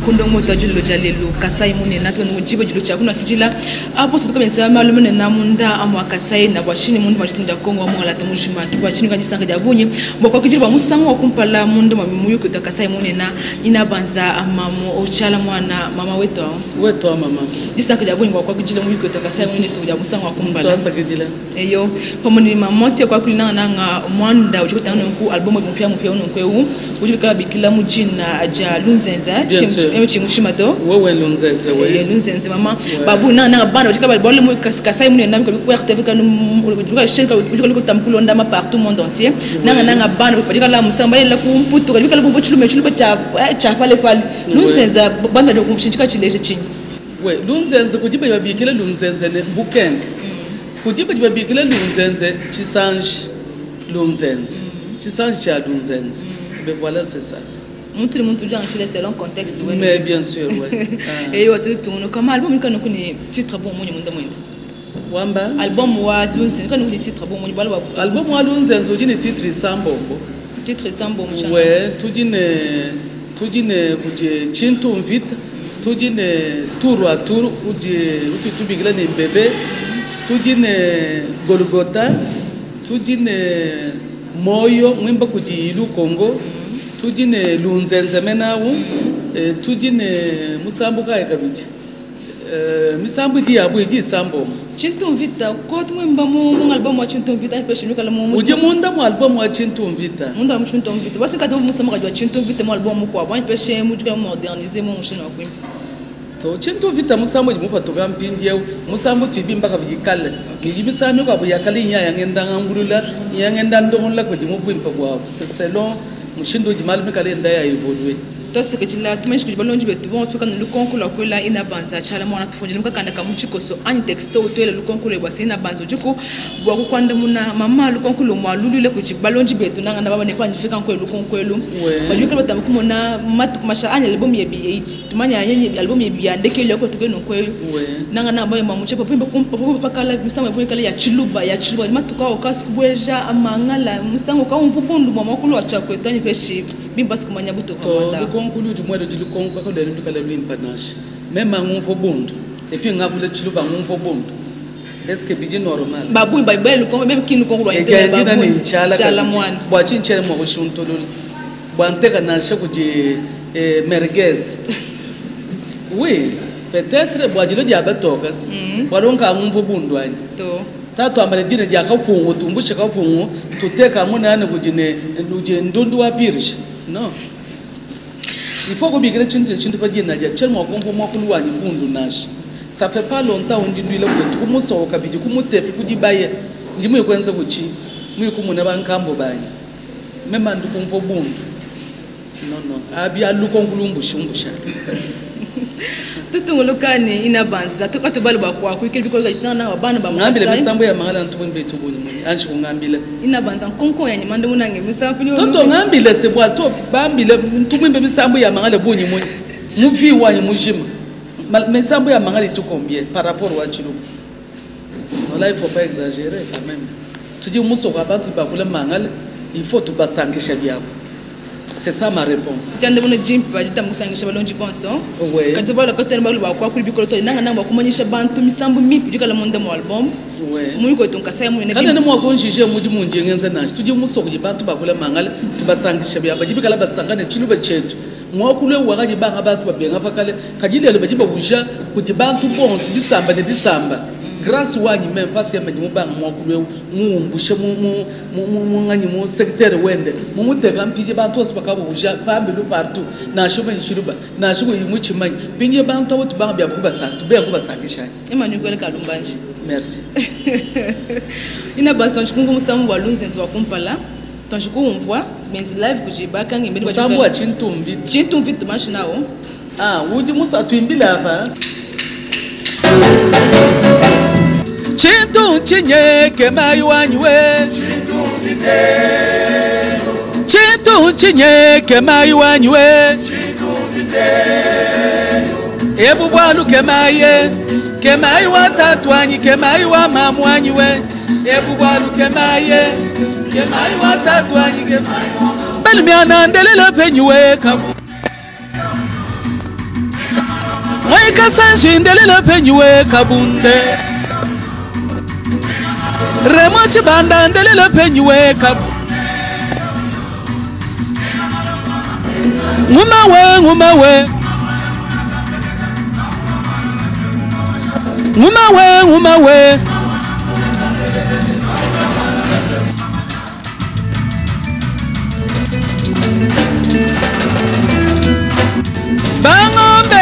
Kundongo twa dilolo dia lelu Kasai munene tuka nunku diba dilo tshia kunakidila apo tuka benza malu manene munda amua Kasai na bua tshinyi munda mua ditunga dia Kongo wa mungalata mujima ki bua tshinyi ka disanka dia bungi bua kuakidila bua musangu wa kumpala munda mua muyuki wetu wa Kasai munene ina banza mamu Tshiala muana mama wetu Wetu wa mama. Disanka dia bungi bua kuakidila muyuki wetu wa Kasai munene dia musangu wa kumpala. Tuasakidila. Eyo, pamue ne maman tuya kuakula nangananga muanda udi kutanga nunku album webe mupiamupia eu nunku eu udi wikala babikila mu dina dia Lunzenze Bien sûr. meme tshi mushima to. Wewe Lunzenze we. Eh, Lunzenze mama babu nangananga bana badi kaba bole mu Kasai munene nami ku RTV kanu udi kala chaîne udi kala kutam kulonda ma partout monde entier nangananga bana badi kala musamba yela ku mputu kadi kala kumvu tshilume tshilume tshia tshia pale pale Lunzenze bana badi kumshinjika tshileje tshinyi. We Lunzenze kudi badi babikila Lunzenze ne Bukenke. Kudi badi babikila lunzenze tshisanji lunzenze, tshisanji tshia lunzenze. Mais voilà c'est ça. Muntu ne muntu udi anshile selon contexte wende. Mais bien sûr ouais. Ah. Eyo tutungunuka ma album ikanu kuni titre bon munyi munda mwenda. Wamba? Album wa lunzenze ikanu kuni titre bon munyi bala wa. Album wa lunzenze udi ne titre isambombo. Titre isambombo chana. Ouais, tudi ne tudi ne kudi tshintu mvita. Tudi ne tour à tour udi utudi tubikila ne bebe, tudi ne Golgotha, tudi ne moyo muimba kudi Ilu Kongo, tudi ne lunzenze menawu, tudi ne musambu kayi kabidi. Misambu idi yabu idi isambombo. Tshintu mvita kotu muimba mu mu album wa Tshintu mvita anyi peshi nuikala mu Udi munda mu album wa Tshintu mvita. Munda mu Tshintu mvita. Basi kadi musambu kadi wa Tshintu mvita mu album mukuabu anyi peshi mudi mu moderniser mu mushindu wa kuimba. To Tshintu mvita musambu udi mupatuka mpindieu, musambu utudi bimba kabidi kale. Idi misambu mikuabu ya kale inya ngenda ngambulula, inya ngenda ndongolola kudi mu buimpe buabu selon mushindu udi malu mikale enda ya evoluer. Tuasakidila tumanyishi kudi balongi betu bonso kanu lukonko lua kuela Inabanza tshiala muana tufundile mu kakanda ka mu tshikoso anyi texto utuele lukonko luebe bua se Inabanza udiku bua kukuandamuna. Mama lukonko lumua luluile kudi balongi betu nangana baba ne panyi fika nkuele lukonko elu badi bikala batamba kumona matuku masha anyi album yebi eyi tumanya anyi album yebi ya ndekelu ya kutuke nunku eyu nangana ba mamu tshepa vimba kumpa vimba pakala misangu ya kala ya tshiluba ya tshiluba matuku awo kasi kubueja mangala musangu ka umvu bundu bua muakulu wa tshiakwetu anyi peshi bimpa sikumanya butoka To mwanda. lukonko ludi muele ludi lukonko kaluena lukala luimpa nansha. Meme ngumvua bundu et puis ngakula tshiluba ngumvua bundu. Est-ce que bidi normal? Babungi badi bela lukonko meme ki lukonko lua Et interet diandina ne babungi. ntshiala Tshiala kabidi. muana. Bua tshinyi tshiena mua kushuntulula? Bua nteka nansha kudi eh, merguez. Oui, peut-être bua dilo dia batoka si. Bualu nkangumvua bundu anyi? To. Tatu amba ne dina dia kapungu, tumbushe kapungu, tuteka munani kudi ne udi ndundu wa pirge. Non. Il faut kubikila tshintu ne tshintu pa dina dia tshiena mua kumvua muakulu wanyi bundu nansha. Ça fait pas longtemps undi nduila kwetu kumusowa kabidi kumutefi ku dibaya ndi muye kuenza kutshi muye kumuna bankambo banyi mema ndi kumvua bundu. Non non abi alukonku lumbusha umbusha. Tutunguluka ne inabanza tukatubala bua kuakuikila bikole kadi nanga bana ba Ngambila Kasai. misambu ya mangala ntu mwimbe tubunyi munyi anji kungambila. Inabanza nkonko ya nyimande munange misambu ni Toto ngambila se bua to bambile ntu mwimbe misambu ya mangala bunyi munyi. Muvi wanyi mujima. Misambu ya mangala itu combien par rapport wa Tshiluba? Voilà, il faut pas exagérer quand même. Tudi musoko abantu bakula mangala, il faut tubasangisha biabo. C'est ça ma réponse. Tshanda mona jimpi bajita musangisha balonji bonso. Ouais. Kadi bala katana balu ba kwa kuli bikolo to nanga nanga bakumanyisha bantu misambu mipi dikala munda mu album. Ouais. Muyi ko tunka sai mu ne. Kana ne mwa konjije mudi munje ngenza nashi. Tudi musoko di bantu bakula mangala tubasangisha biabo. Badi bikala basangane Tshiluba chetu. Mwakule wakaji banga bantu babenga pakale kadilelo badi babuja kuti bantu bonso bisamba ne bisamba. Grâce wanyi même parce que madi mubanga mwakule muumbushe mu mu mu mu mu nganyi mu secteur wende mu muteka mpidi bantu bose bakabuja pambilu partout na shuma Tshiluba na shuma yimuchimanyi pinye bantu abo tubanga bya kubasanga tubenga kubasangisha. Emmanuel Kalumbanji. Merci. Ina basi tonchikumvu musambu wa Lunzenze wa kumpala. Tonchikumvwa benzi live kujibaka ngembeni kwa Musambu wa Tshintumbi. Tshintumbi tumashi nawo. Ah, udi musa tuimbila hapa. Tshintu nchinye ke mai wanyi we. Tshintu nchinye ke mai wanyi we. Ebu bwalu ke maye, ke mai wa tatu wanyi, ke mai wa mamu wanyi we. Ebu bwalu ke maye, ke mai wa tatu wanyi, ke mai wa mamu. Bali miana ndelela penyi we kabu. Jimmy Kasanji ndelela penyiwe Kabunde. Remo Chibanda ndelela penyiwe Kabunde. Ngumawe ngumawe. Ngumawe ngumawe. Bangombe.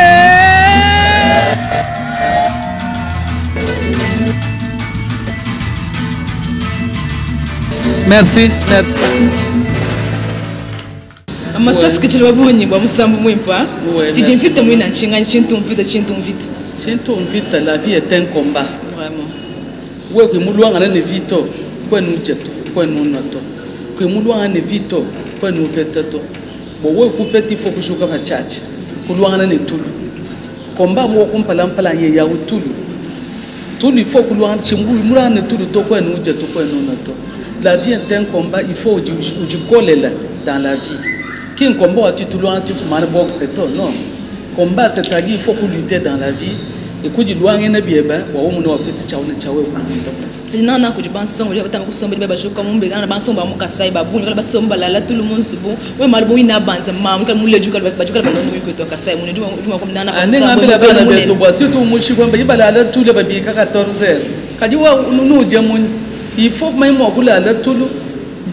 Merci, merci. Amatasi babonye bwa musambu mwimpa. Ouais, Tidi merci. mvita mwina nchinga chintu mvita chintu mvita. Chintu mvita, la vie est un combat. Vraiment. We kwimulwanga ne vito kwenu jeto kwenu noto. Kwimulwanga ne vito kwenu petato. Bo we kupeti fo kushuka bachache. Kulwanga ne tulu. Komba mo kumpala mpala ye ya utulu. Tulu ifo kulwanga chimbu mura ne tulu to kwenu jeto kwenu noto. La vie est un combat, il faut ujikolela dans la vie. Qui combat tu tulwanga tu fumana boxe to non. Combat c'est-à-dire il faut lutter dans la vie. Et kudi lwanga ne bieba wa umuntu wapete chaone chawe kulunda. Nana kudi bansongo bali batanga kusomba bali bajuka mumbe nana bansongo ba mukasai babunyi kala basomba lala tulu munzubu we malubu ina banza mamu kala muleju kala bajuka balondo mikweto kasai mune juma juma kwa nana Ane ngambela bana betu bwa surtout mushi kwamba ibalala tulu babika 14 kadi wa nuje munyi il faut même wakulala tulu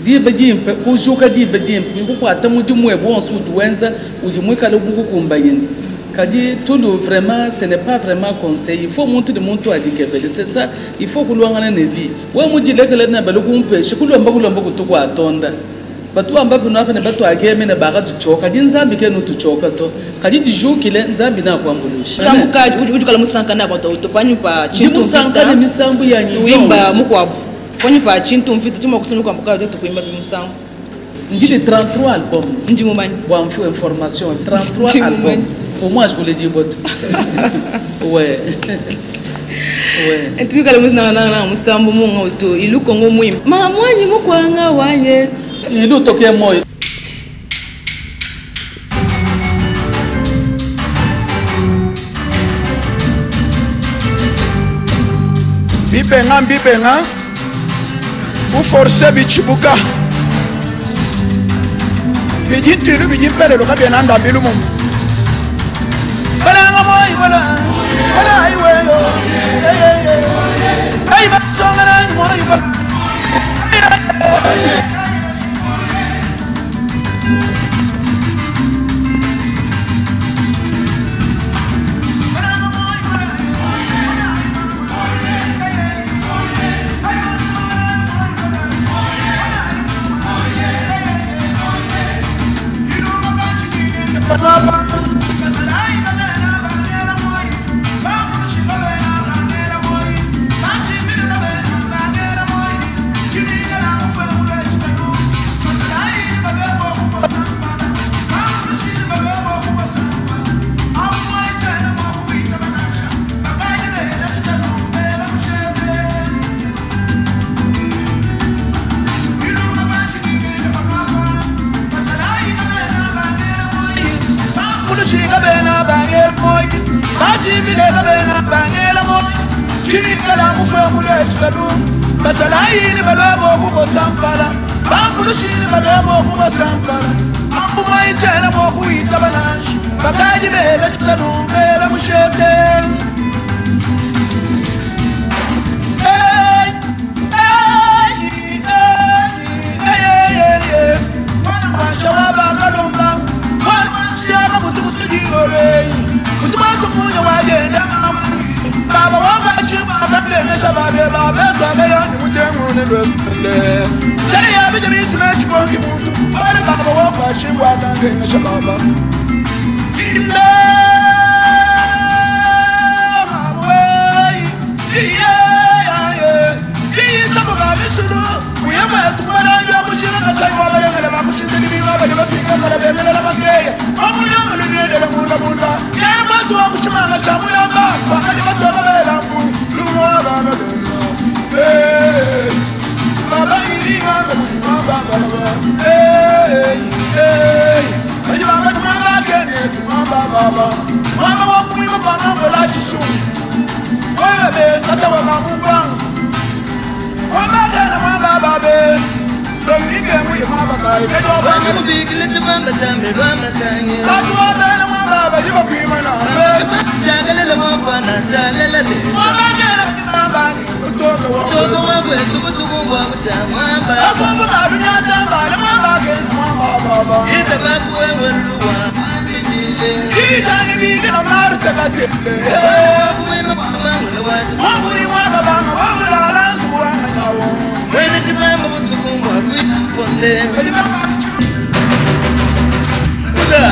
diba dimpe kujuka diba dimpe kukwata mudimu webo wonse utuwenza udi mwikale bukukumbayini kadi tulu vraiment ce n'est pas vraiment conseil il faut muntu ni muntu adikebele c'est ça il faut kulwangana ne vie we mujilekele na bali kumpeshe kulomba kulomba kutukwatonda batu amba bino apa ne batu akeme ne baka tuchoka di nzambi ke nutuchoka to kadi dijukile nzambi nakwambulusha sambuka ujukala musanka na bato utopanyu pa ndi chintu musanka ne mvita misambu ya tuimba nyonso mukwabo ponyu pa chintu mvita tuma kusunu kwa mbuka to kuimba bimusango ndili 33 album ndi mumanyi Bon, information 33 Ndi albums. mumanyi. Pour moi, je vous le dis, boto. Ouais. Ouais. Ntubikala muzina na na musambu munga uto ilukongo mwimba mamwanyi mukwanga wanye Il est toqué moi. Bibenga bibenga uforce bichibuka bijintiru bijimpelelo kabyena ndambilu mumu balanga moyi bala bala iweyo ayi basongana moyi bala. Basalayini balwabo okukosampala bakulushini balwabo okukosampala ambumayichena bokuyita bananji bakaji bela chitanu bela mushete. Hey, hey, hey, hey, hey, hey. Mwana wabakalomba mwana washiyaka mutu musujilolei mutu mwasukunya wagenda baba wakachibaakalengesha babe babetwageyani mutengune lwesele sele yabije bisime chikongi muntu bale baba wakachibwakangengesha baba inde mabwe iye iyisabuka bisulu uyemwetukubalanja kushira kasai wabalengela bakushinzilibima bali bafika ngala bengelela bakeya omunyongolunendela munda munda yebatu wakushimanga shamulamba bakali batoka belambu lunwababelona baba iringamba kutumamba baba bajibanga tumamba kene tumamba baba mama wakumwima pangambola. be katawa ka mubanga mwamba gana mwamba babe Dominique muye mwamba kai kedo Bana kubikile chibamba chambe lwa mashange Katuwa bena mwamba ba jiba kuimana be Chagalele mwafana chalela le Mwamba gana mwamba utoka wa Toka wabwe tukutuku wa kucha mwamba Akumbu kadunya tamba ne mwamba gana mwamba baba Ita bakuwe weluwa bijile Ita ni bige na marta katele Wakumwima mangula wajisa Mwamburi mwaka banga wabulala nsubuwanga kawo Mwene chibamba butuku mwa kuifonde Kula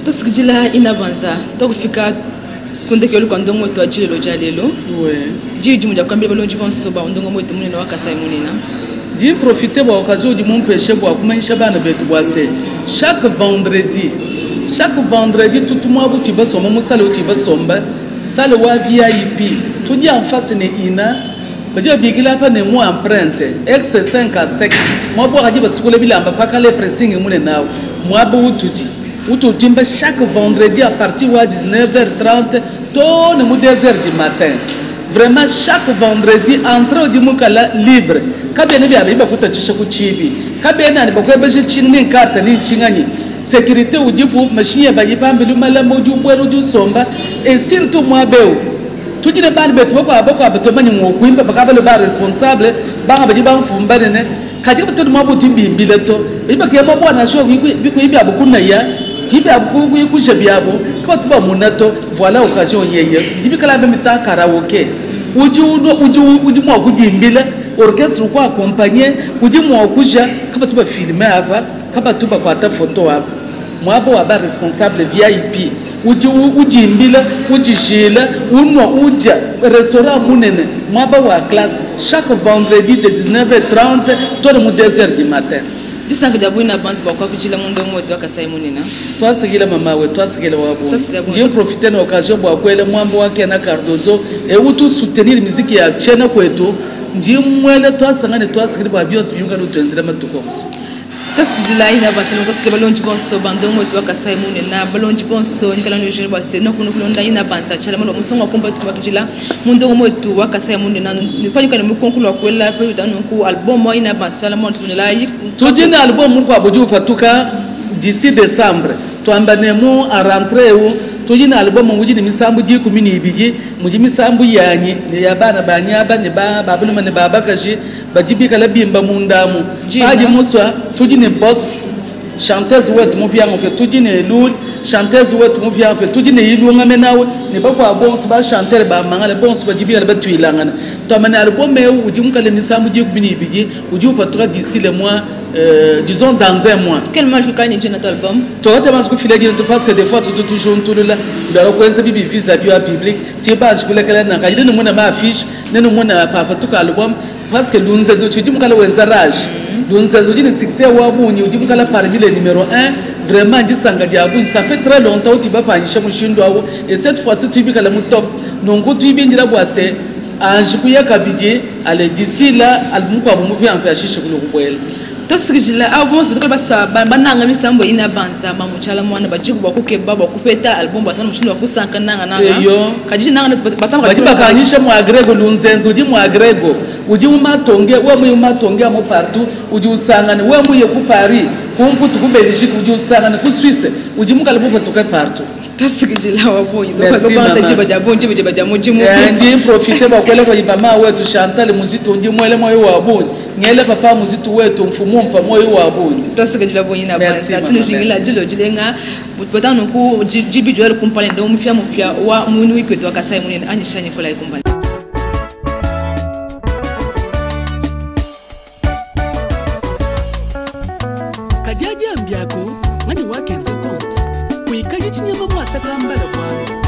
Tosikidila inabanza tokufika kundekelu kwa ndongo wetu wa jilelo ja lelo. Jiji dimu dia kuambila balongi bonso ba ndongo wetu munene wa Kasai munene. Ndi profite bua occasion udi mumpeshe bua kumanyisha bana betu bua se chaque vendredi, chaque vendredi tutu muabu tudi basomba mu salle utudi basomba, salle wa VIP tudi en face ne ina badi babikila apa ne mu empreinte ex 5 à 5 muabu wakadi basukula bilamba pakale pressing munene awu muabu utudi utu tuimba chaque vendredi à partir wa 19h30 to ne mu 2h du matin. Vraiment chaque vendredi entrée udi mukala libre kabene bya biba kutacisha ku chibi kabene ani bakwebeshe chini ni nkata ni nchingani sécurité udipu machine ba yipambe malamba udi ubwera udi usomba et surtout mwabeu tujine bani betu bakwa bakwa betu manyi ngokuimba bakabale ba responsable banga badi bamfumba nene kati betu mwabu timbimbile to iba ke mwabu na sho biku ibi abukuna ya ibi abuku ikuje byabo kwa tuba munato voilà occasion yeye ibi kala be mita karaoke uji uno uji uji mwa kudimbila orchestre kwa accompagner uji mwa kuja kaba tuba filmer ava kaba tuba kwata photo ava mwabo wa ba responsable VIP uji ujimbila ujishila unwa uja restaurant munene mwaba wa classe chaque vendredi de 19h30 to mu 2h du matin. Disanka dia buina banzi bua kuakudila mu ndongo wetu wa Kasai munene. Twasikila mama we, twasikila wa bu. Twasikila bu. Ndiye profiter na occasion bua kuele mwambo wake na Cardozo et utu soutenir musique ya chena kwetu. Ndiye mwele twasangane twasikila bua byonse byuka lutwenzela matukonso. Twasikila ina banzi twasikila balonji bonso bandongo wetu wa Kasai munene balonji bonso nikala no jeune base no kuno kulonda ina banza chala malo musongo komba tukakujila mu ndongo wetu wa Kasai munene ni panika ni mukonkulu wa kwela pe danu ku album wa ina banza chala mo tufunela yi tujine album kwa buju patuka d'ici décembre twambane mu a rentrée u tujine album ngujini misambu ji 12 muji misambu yanyi ne ya bana banyaba ne ba babuluma ne babakaji bajibika la bimba mundamu Jina. Paji muswa tujine boss chanteuse wetu mupyango pe tujine lul chanteuse wetu mupyango pe tujine ilunga menawe ne bakwa bonso ba chanteur ba mangale bonso bajibika la batuilangana twamane album eu udi mukale misambu ji 12 udi upatuka d'ici le mois disons dans un mois. Quel match vous gagnez notre album? Toi, tu as fait la parce que des fois, tu es toujours tout là. Il a reconnu bibi vis-à-vis du public. Tu es pas je voulais que la nanga. Il ne m'a affiche, ne nous m'a pas tout album parce que l'unzezo tu dis m'kala wenzarage. L'unzezo dit succès wa buni, tu dis m'kala parmi les numéro 1. Vraiment dit sanga diabu, ça fait très longtemps tu vas pas ni chamushindo awo et cette fois-ci tu dis que le top. Donc tu bien dire boisse. Anjikuya kabidi, allez d'ici là, album quoi vous pouvez en faire chiche pour le kubwela. Tosikijila abo bonso batoka basa bananga misambo ina banza ba muchala mwana bajiku bakukeba bakupeta album basana mushindo bakusanka nanga nanga. Eyo. Kaji nanga batanga badi bakanyisha mu agrego lunzenzo udi mu agrego udi mu matonge we mu matonge mu partout udi usangane we mu ye ku Paris ku Mputu ku Belgique udi usangane ku Suisse udi mu kalibu tuka partout. Tosikijila wabonyi. Merci, Doka mama. jiba ja bonji jiba ja mujimu. Ndi profiter bakwele kwa mama wetu Chantal Muzito ndi mwele moyo wa bonyi. Ngele papa Muzito wetu mfumu mpa moyo wa bonyi. Tosikijila bonyi na Merci, banza. mama, Tunu jingila merci. julo jilenga. Botano ku jibi jwale kumpale ndo mpya mpya wa munu wikwetu akasai munene anishanye kola ikumbana. Kadiadia mbyako ngani wakenze konta. Kuikali chinyama mwasa kambala kwa.